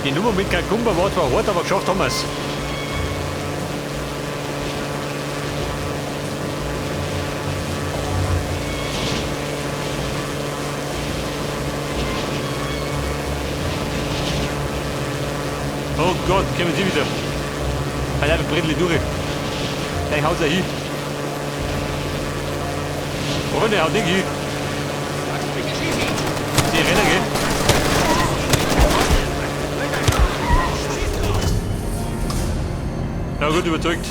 Die Nummer mit Kakumba war zwar hart, aber geschafft haben wir's. Oh Gott, kommen Sie wieder. Alter, wir durch. Gleich haut er hin. Oh, der haut nicht hin. Sie rennen, gell? Ja gut, überzeugt.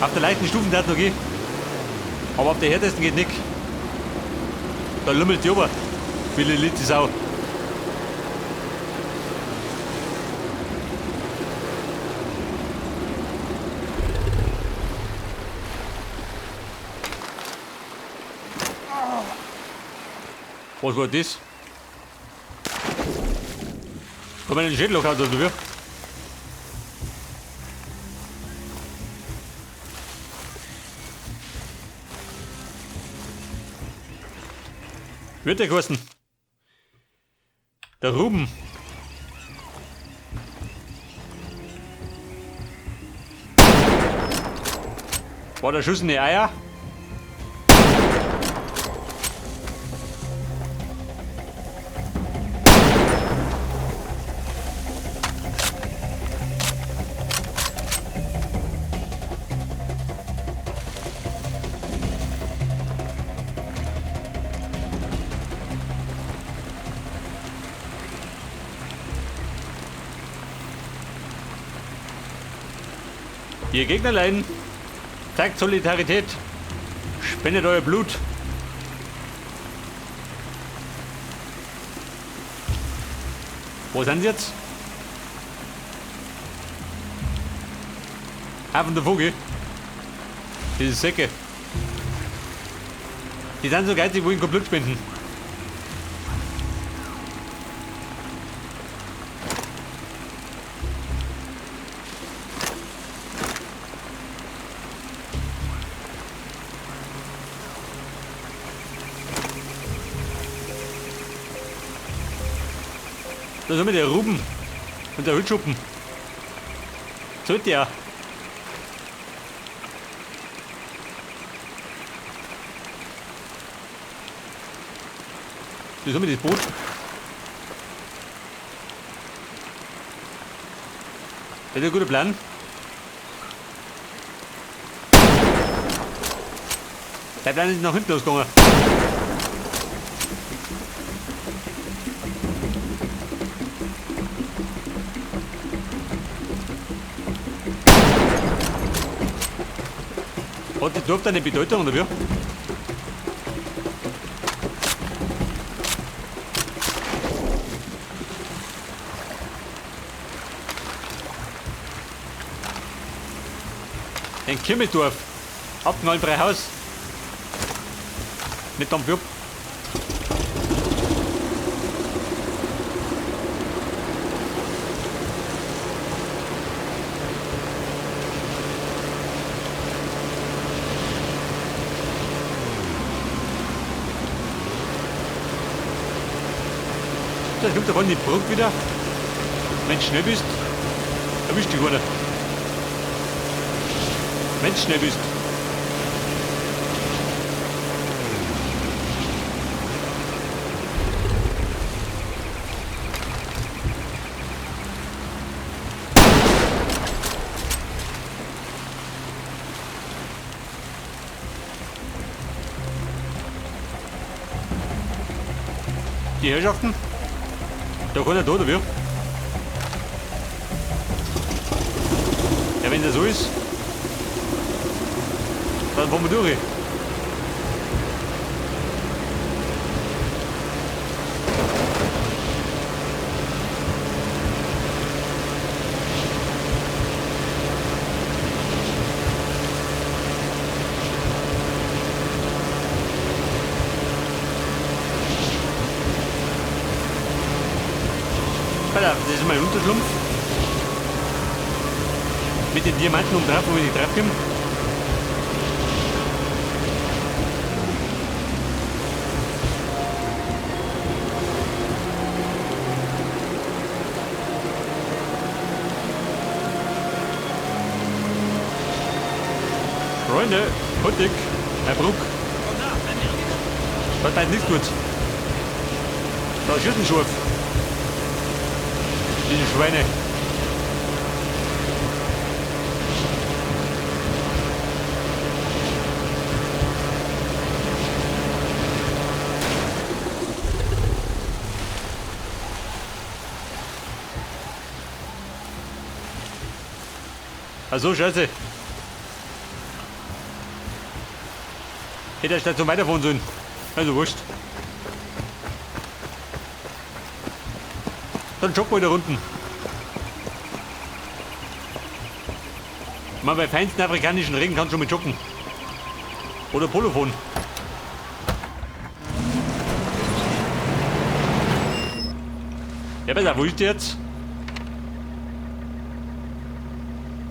Auf der leichten Stufen der hat noch gehen. Aber auf der härtesten geht nicht. Da lümmelt die ober. Wie eine Lite Sau. Was war das? Kann man den Schädel aus, oder wie? Wird der geheißen? Der Ruben. War der Schuss in die Eier? Ihr Gegnerlein, zeigt Solidarität, spendet euer Blut. Wo sind sie jetzt? Hafen der Vogel. Diese Säcke. Die sind so geizig, wollen kein Blut spenden. Da ist immer der Ruben und der Hüllschuppen. Sollte ja. Das ist immer das Boot. Das ist ein guter Plan. Der Plan ist nach hinten losgegangen. Hat die Dorf eine Bedeutung oder wie? Ein Kimmeldorf. Abknallen Haus. Nicht am Wirt. Da kommt davon die Brücke wieder. Wenn du schnell bist, erwischt dich einer. Wenn du schnell bist. Die Herrschaften? Da kann er da, oder wie? Ja, wenn das so ist, dann fahren wir durch. Pass auf, das ist mein Unterschlupf. Mit den Diamanten um drauf, wo wir nicht draufkommen. Freunde, Huttig, Herr Bruck. Das ist nicht gut. Da ist Schützenschurf. Diese Schweine. Also scheiße. Hätte er Station weiterfahren sollen. Also wurscht. Dann joggen wir da unten. Mal bei feinsten afrikanischen Regen kannst du schon mit joggen. Oder Polophon. Ja, besser, wo ist die jetzt?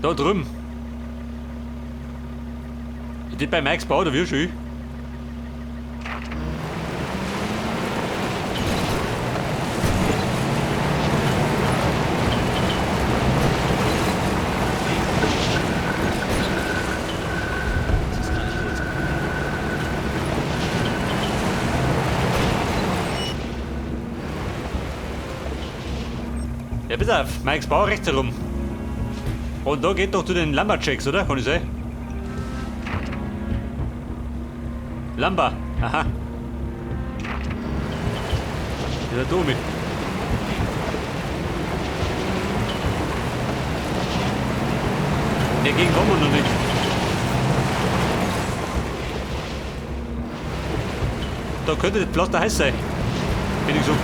Da drüben. Ist das bei Max Bau oder wie schön? Das ist gar nicht gut. Ja, pass auf, Mike's Bau rechts herum. Und da geht doch zu den Lumberjacks, oder? Kann ich sein? Lumber, aha. Dieser Domi. Der gegen kommen wir noch nicht. Da könnte das Pflaster heiß sein. Bin ich gesagt.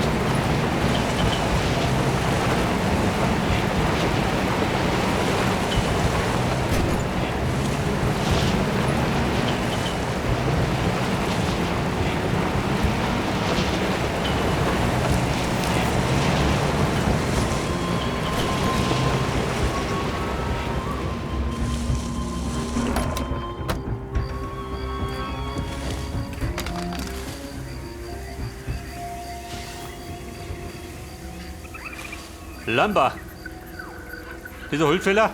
Lamba. Dieser Holzfäller.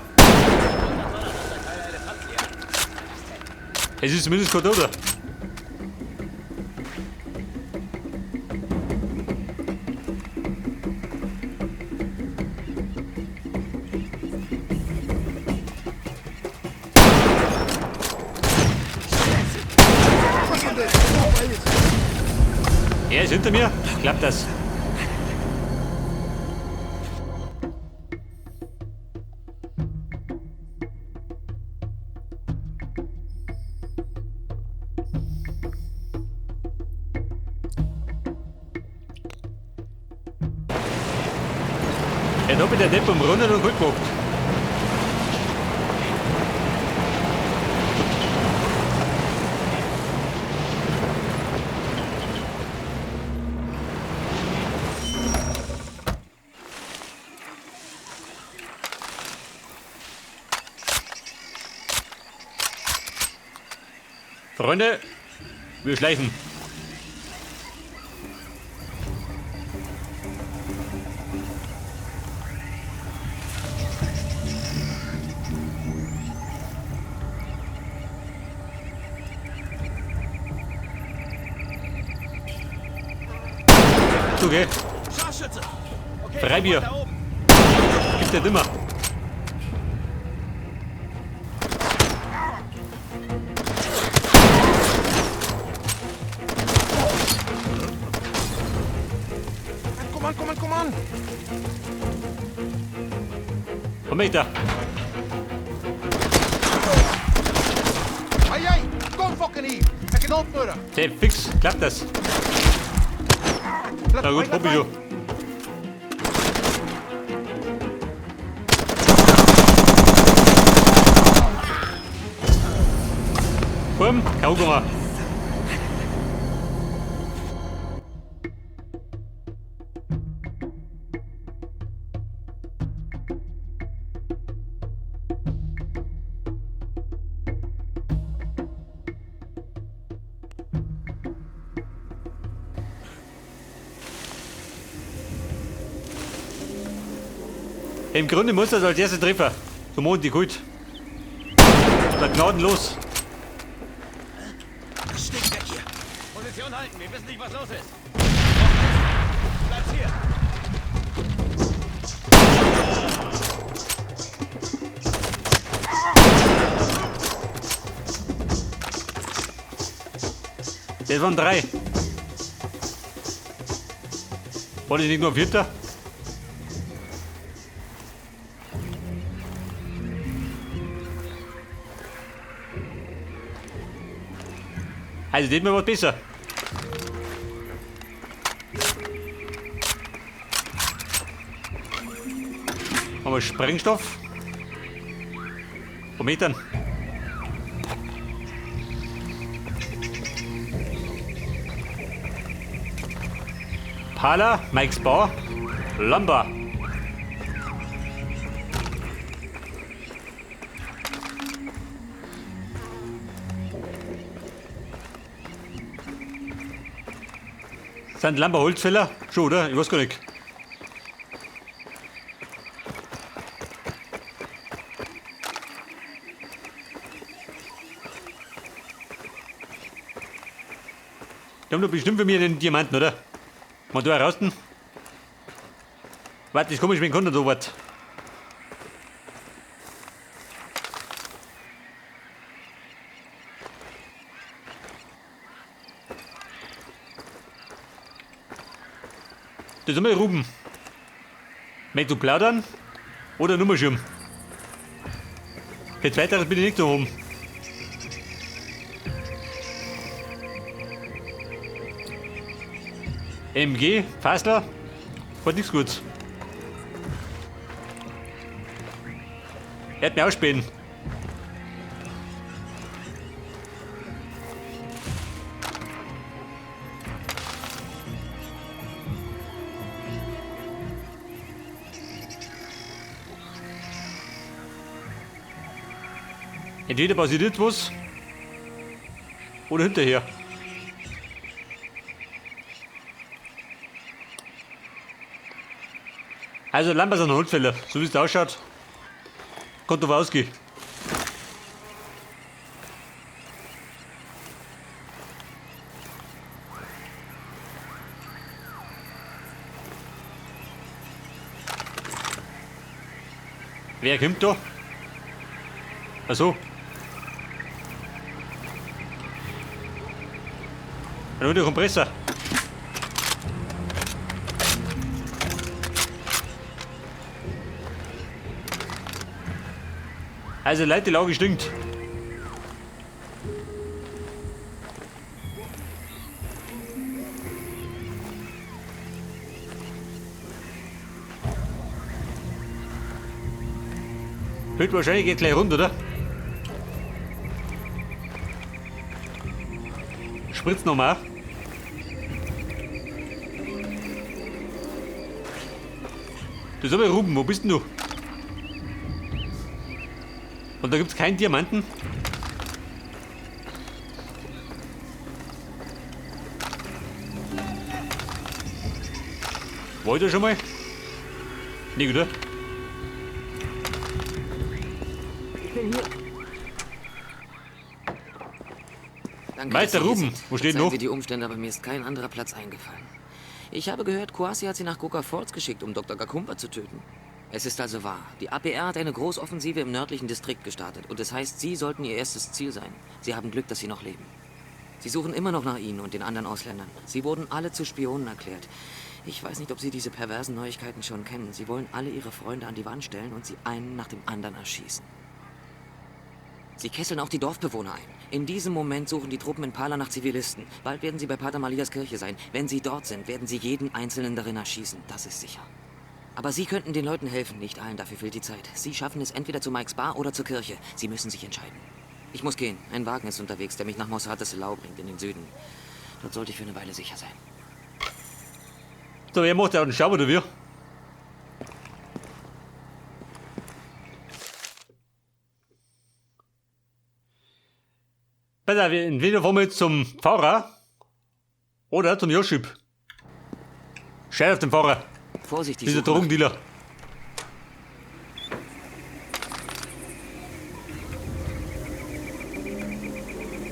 Es ist zumindest kein Toter. Er ist hinter mir. Klappt das? Ja, da bin der Depp um Brunnen und gut gemacht. Freunde, wir schleichen. Okay. Scharfschütze! Okay, Freibier. da oben. Gibt der immer. Komm an, komm an, komm an! Komm her da. Hey, hey! Kom fucking hier! Ik kan opnören! Der fix, klappt das. Na gut, probier schon. Bumm, Kaugummi. Im Grunde muss das als erster Treffer. Zum Mond die gut. Da gnadenlos. Das stinkt weg hier. Position halten, wir wissen nicht, was los ist. Bleib hier. Das waren 3. War das nicht nur ein vierter? Also, das mir was besser. Haben wir Sprengstoff? Wo Metern? Pala, Mike's Bar, Lamba. Sind Lamba Holzfäller? Schon, oder? Ich weiß gar nicht. Die haben doch bestimmt für mich einen Diamanten, oder? Mal da raus. Warte, das komme ich mit dem Kunden so weit. Das ist immer Ruben. Möchtest du plaudern? Oder Nummerschirm? Für zweiteres bin ich nicht so oben. MG, Fassler, hat nichts Gutes. Er hat mir ausspähen. Entweder passiert jetzt was oder hinterher. Also Lambert ist ein Holzfäller, so wie es da ausschaut. Kommt doch ausgehen. Wer kommt da? Ach so. Nur der Kompressor. Also Leute, die Lage stinkt. Hört wahrscheinlich geht gleich rund, oder? Spritz nochmal. Das ist aber Ruben, wo bist denn du? Und da gibt's keinen Diamanten? War ich da schon mal? Nee, oder? Ich bin hier. Danke, Meister dass Sie hier Ruben, sind. wo steht Verzeihen noch? Sie die Umstände, aber mir ist kein anderer Platz eingefallen. Ich habe gehört, Kwasi hat sie nach Goka Falls geschickt, um Dr. Gakumba zu töten. Es ist also wahr. Die APR hat eine Großoffensive im nördlichen Distrikt gestartet. Und es heißt, Sie sollten ihr erstes Ziel sein. Sie haben Glück, dass Sie noch leben. Sie suchen immer noch nach Ihnen und den anderen Ausländern. Sie wurden alle zu Spionen erklärt. Ich weiß nicht, ob Sie diese perversen Neuigkeiten schon kennen. Sie wollen alle Ihre Freunde an die Wand stellen und sie einen nach dem anderen erschießen. Sie kesseln auch die Dorfbewohner ein. In diesem Moment suchen die Truppen in Pala nach Zivilisten. Bald werden sie bei Pater Malias Kirche sein. Wenn sie dort sind, werden sie jeden Einzelnen darin erschießen. Das ist sicher. Aber Sie könnten den Leuten helfen. Nicht allen, dafür fehlt die Zeit. Sie schaffen es entweder zu Mikes Bar oder zur Kirche. Sie müssen sich entscheiden. Ich muss gehen. Ein Wagen ist unterwegs, der mich nach Mossad Selau bringt, in den Süden. Dort sollte ich für eine Weile sicher sein. So, wer macht da einen Schaum oder wir? Pass auf, entweder fahren wir jetzt zum Fahrer oder zum Joschib. Scheiß auf den Fahrer. Vorsicht, die Dieser suchen nach Drogendealer.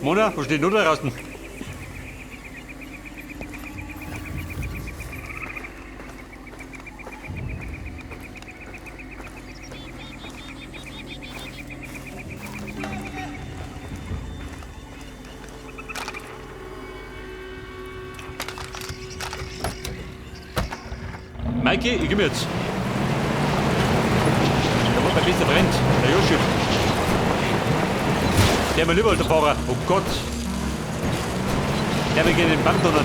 Mona, wo steht denn da draußen? Maiki, ich komm jetzt. Da war mein bester Freund, der Joschip. Der mein lieber alter Fahrer. Oh Gott. Der mir gegen den Band donnert.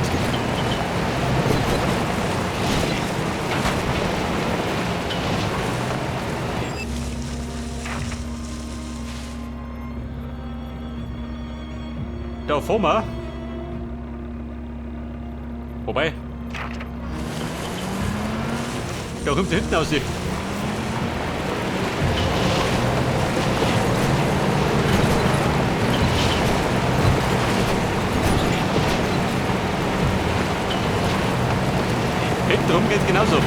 Da fahren wir. Wobei. Da kommt der hinten aus. Hinten rum geht's genauso.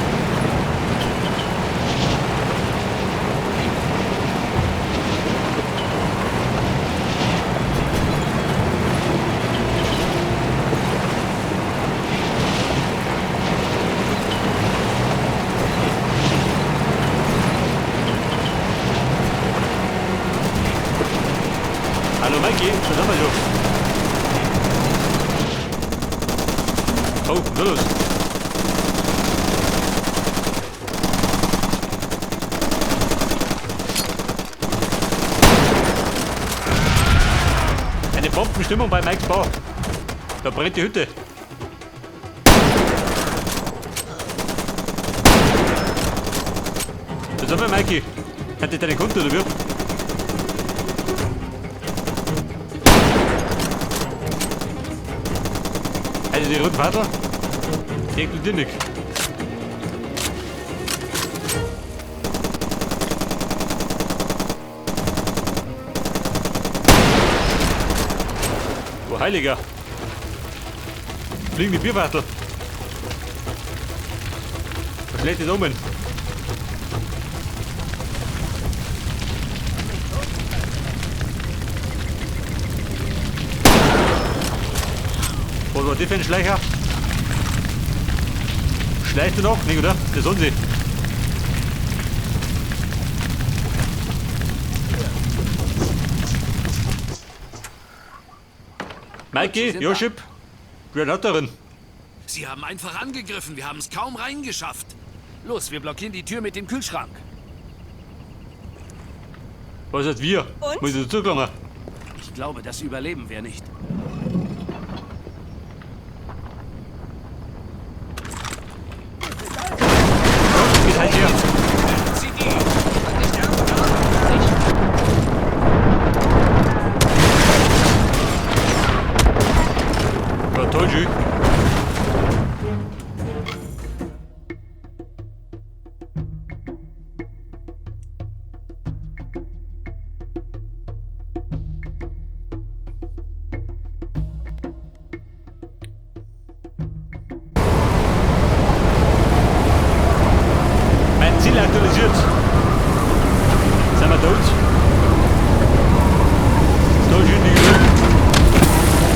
Hallo Mikey, da sind wir schon. Oh, los. Eine Bombenstimmung bei Mikes Bau. Da brennt die Hütte. Da sind wir, Mikey. Hat die deine Kunden oder wie? Also die roten Fahrtl, die explodieren nicht. Oh Heiliger! Fliegen die Bierfahrtl! Was schlägt das um? Was war das für ein Schleicher? Schleicht er noch? Nicht, oder? Das sollen sie. Mikey, Joschip, Granatorin. Sie haben einfach angegriffen. Wir haben es kaum reingeschafft. Los, wir blockieren die Tür mit dem Kühlschrank. Was heißt wir? Und? Muss ich dazugelangen? Ich glaube, das überleben wir nicht. Geht halt her. Ja, toll, schön. Mein Ziel aktualisiert. Sind wir tot? Da schön die Höhe.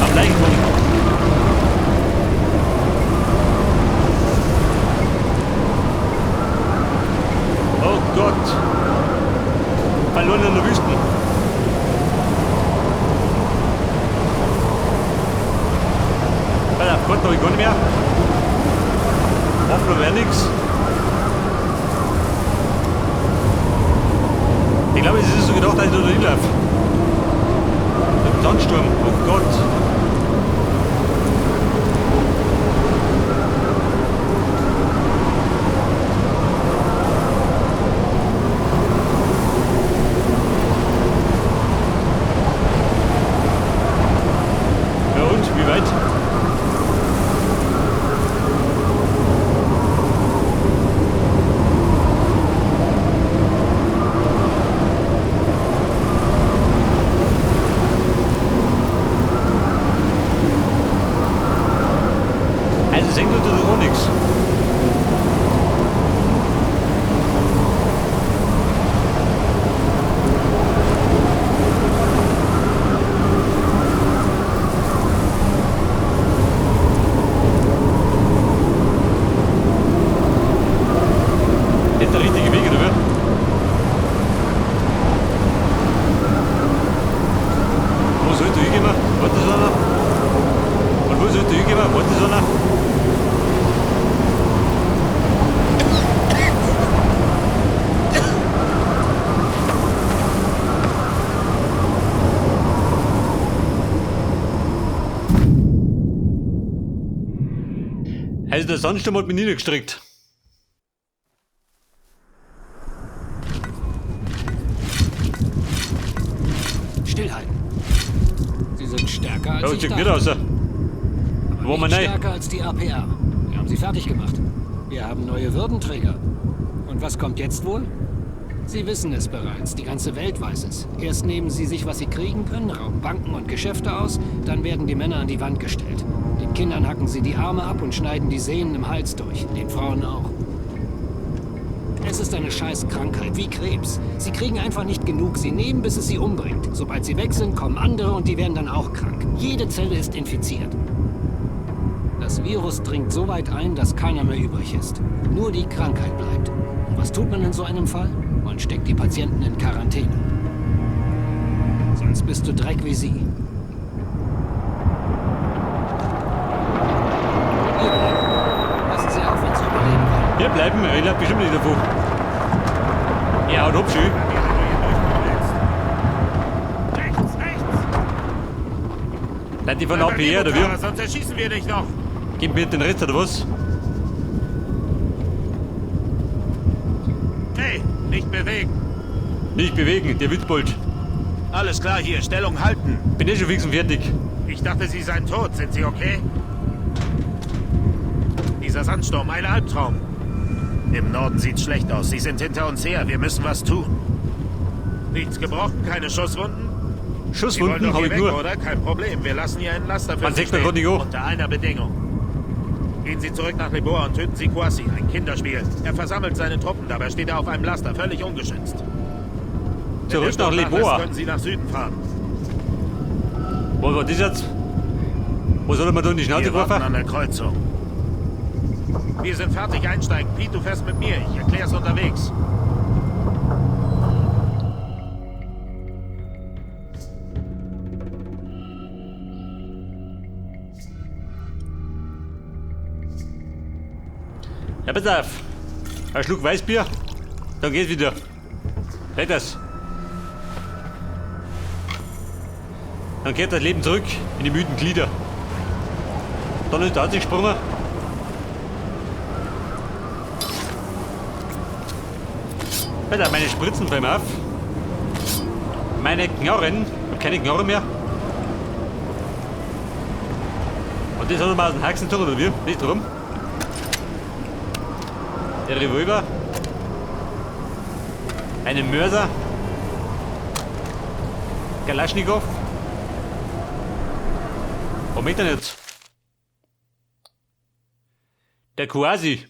Am Leichenboden. Oh Gott. Verloren in der Wüste. Alter, Gott, hab ich gar nicht mehr. Hoffnung wäre nix. Ich glaube, es ist so gedacht, dass ich da hinlaufe. Mit dem Sandsturm. Oh Gott. Ja und? Wie weit? Also der Sandsturm hat mich niedergestreckt. Stillhalten. Sie sind stärker als Ja, ich sieht dachte. nicht aus. Aber Wo nicht wir rein? stärker als die APR. Wir haben sie fertig gemacht. Wir haben neue Würdenträger. Und was kommt jetzt wohl? Sie wissen es bereits. Die ganze Welt weiß es. Erst nehmen sie sich, was sie kriegen können, rauben Banken und Geschäfte aus, dann werden die Männer an die Wand gestellt. Den Kindern hacken sie die Arme ab und schneiden die Sehnen im Hals durch. Den Frauen auch. Es ist eine scheiß Krankheit, wie Krebs. Sie kriegen einfach nicht genug. Sie nehmen, bis es sie umbringt. Sobald sie weg sind, kommen andere und die werden dann auch krank. Jede Zelle ist infiziert. Das Virus dringt so weit ein, dass keiner mehr übrig ist. Nur die Krankheit bleibt. Und was tut man in so einem Fall? Man steckt die Patienten in Quarantäne. Sonst bist du Dreck wie sie. Hier bleiben. Passen Sie auf, wenn Sie überleben wollen. Hier bleiben, ich lauf bestimmt nicht davon. Ja, haut ab, schön. Rechts, rechts! Seid die von APR oder wie? Sonst erschießen wir dich noch! Gib mir den Rest oder was? Hey, nicht bewegen! Nicht bewegen, der Witzbold. Alles klar hier, Stellung halten. Bin eh schon fix und fertig. Ich dachte, Sie seien tot. Sind Sie okay? Dieser Sandsturm, ein Albtraum. Im Norden sieht's schlecht aus. Sie sind hinter uns her. Wir müssen was tun. Nichts gebrochen, keine Schusswunden? Sie wollen Schusswunden doch habe hier ich weg, nur. oder? Kein Problem. Wir lassen hier einen Laster für Man Sie sieht mir stehen. grad nicht an. Unter einer Bedingung. Gehen Sie zurück nach Leboa und töten Sie Kwasi. Ein Kinderspiel. Er versammelt seine Truppen. Dabei steht er auf einem Laster, völlig ungeschützt. Wenn Zurück der Sturm nach nachlässt, Leboa. können Sie nach Süden fahren. Was war das jetzt? Wo soll man da in die Schnauze Wir warten werfen? an der Kreuzung. Wir sind fertig. Einsteigen. Pete, du fährst mit mir. Ich erklär's unterwegs. Ja, pass auf. Ein Schluck Weißbier, dann geht's wieder. Seht das? Dann kehrt das Leben zurück in die müden Glieder. Dann ist der Arzt gesprungen. Pass auf, meine Spritzen fallen auf. Meine Knarren. Ich hab keine Knarre mehr. Und das hat er mal aus dem Haxen gezogen, oder wie? Nicht drum. Der Revolver. Einen Mörser. Kalaschnikow. Wo möchte er jetzt? Der Kwasi.